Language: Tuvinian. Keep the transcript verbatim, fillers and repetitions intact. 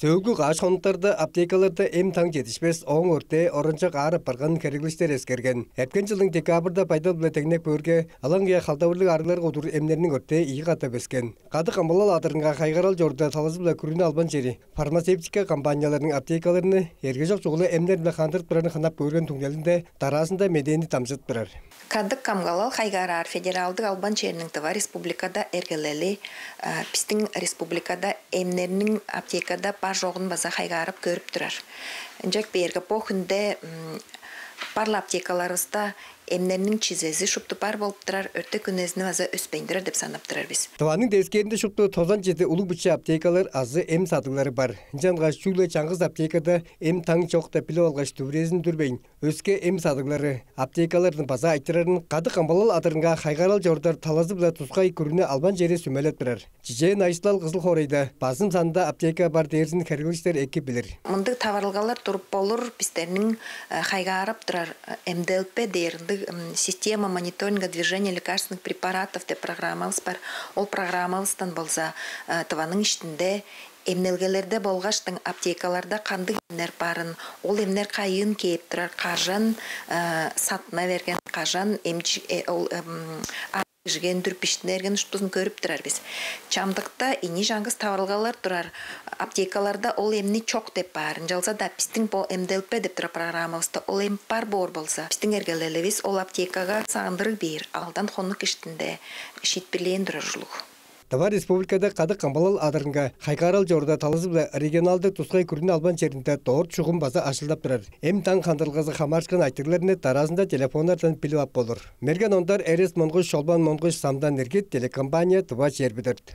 Сөөлгү каш хонуктарда аптекаларда эм-таң четишпес, ооң өртээ оранчок аар апарган хереглекчилер эскерген. Эрткен чылдың декабрьда байдал-биле деңнеп көөрге, ылаңгыя халдавырлыг аарыгларга удур эмнерниң өртээ ийи катап өскен. Кадык камгалал адырынга хайгаарал чорудары талазы-биле күрүне албан чери фармацевтика компанияларының аптекаларны эргежок чугула эмнер-биле хандырып турарын хынап көрген түңнелинде дараазында медээни дамчыдып турар. Кадык камгалал хайгаараар федералдык албан чериниң Тыва Республикада эргелели, э, бистиң республикада эмнерниң аптекада бар-чогун база хайгаарап көрүп турар. Ынчап кээрге бо хүнде, м, бар-ла аптекаларывыста эмнерниң чизези шупту бар болуп турар, өртек-үнези база өспейн турар деп санап турар бис. Тываның девискээринде шупту тозан чеди улуг-биче аптекалар азы эм садыглары бар. Ынчангаш чүгле чаңгыс аптекада эм-таң чок деп билип алгаш, дүвүрезин үндүрбейн, өске эм садыглары, аптекалардан база айтырарын кадык камгалал адырынга хайгаарал чорудар талазы-биле тускай күрүне албан чери сүмелеп турар. Чижээ, Найысылал, Кызыл хоорайда базым санында аптека бар дээрзин хереглекчилер эки билир. Мындыг таварылгалар туруп болур, бистерниң, э, хайгаарап турар, э, М Д Л П дээр ындыг, м, система мониторинга движения лекарственных препаратов деп программавыс бар. Ол программавыстан болза, э, Тываның иштинде эмнелгелерде болгаштың аптекаларда кандыг эмнер барын, ол эмнер кайыын кээп турар, кажан, э, саттына берген, кажан эмчи-, э, ол, эм, аар кижиге үндүр бижиттине берген, шуптузун көрүп турар бис. Чамдыкта ийи чаңгыс таварылгалар турар. Аптекаларда ол эмни чок деп баар. Ынчалза-даа бистиң бо М Д Л П деп турар программавыста ол эм бар боор болза, бистиң эргелеливис ол аптекага сагындырыг бээр, алдан хонук иштинде шиитпирлээн турар ужурлуг. Тыва Республикада кадык камгалал адырынга хайгаарал чорудар талазы-биле регионалдыг тускай күрүне албан черинде дорт шугум база ажылдап турар. Эм-таң хандырылгазы хамаарышкан айтырыгларны дараазында телефоннардан билип ап болур. Мерген Ондар, Эрес Монгуш, Шолбан Монгуш, Самдан Иргит, телекомпания «Тыва чээрби дөрт».